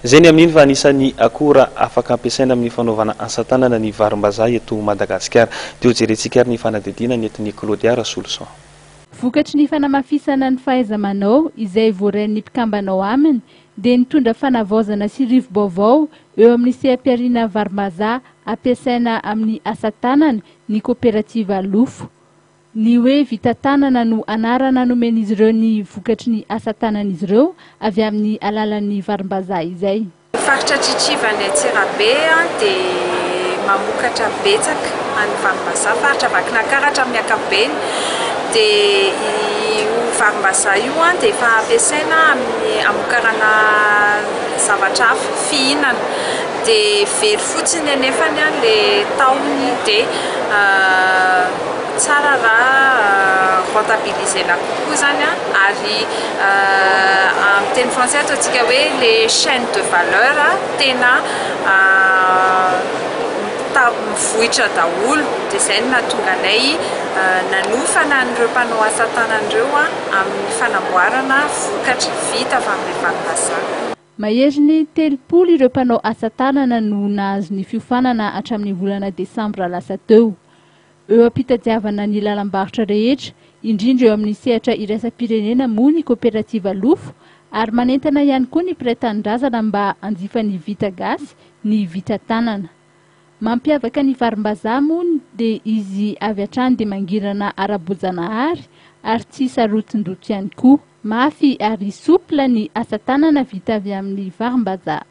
Izay ny amin'iny fa anisan'ny akora afaka ampiasaina amin'ny fanaovana asa tanana ny varimbazaha eto Madagasikara. Dia hojerentsika ary ny fanadihadiana nentin'i Claudia Rasoloson. Vokatry ny fanamafisana ny fahaiza-manao izay voarain'ny mpikambana ao aminy dia nitondra fanavaozana sy rivo-baovao eo amin'ny seha-pihariana varimbazaha ampiasaina amin'ny asa tanana ny koperativa Lofo. Ny hoe vita tanana no anarana nomen'izy ireo ny vokatry ny asa tanan'izy ireo avy amin'ny alalan'ny varimbazaha izay. Ny faritra Tritriva any Antsirabe dia mamokatra betsaka an'ny varimbazaha, faritra Vakinankaratra amin'ny ankapobeny. Dia io varimbazaha io dia efa ampiasaina amin'ny hamokarana zavatra hafa fihinana. Dia very fotsiny anefany ilay tahony dia tsara raha rentabiliser-na kokoa izany ary amin'ny teny frantsay ataontsika hoe les chaînes de valeur tena mivoitra daholo dia izay no nahatonga anay nanofana an'ireo mpanao asa tanana ireo amin'ny fanamboarana vokatra vita avy amin'ilay varimbazaha. Maherin'ny 30 ireo mpanao asa tanana no nahazo ny fiofanana hatramin'ny volana desambra lasa teo. Eo am-pitadiavana ny lalam-barotra rehetra, indrindra eo amin'ny sehatra iraisam-pirenena moa ny koperativa Lofo ary manentana ihany koa ny mpiray tanindrazana mba hanjifa ny vita gasy ny vita tanana. Mampiavaka ny varimbazaha moa dia izy avy hatrany dia mangirana ara-boajanahary ary tsy sarotin-doto ihany koa. Mafy ary souple ny asa tanana vita avy amin'ny varimbazaha.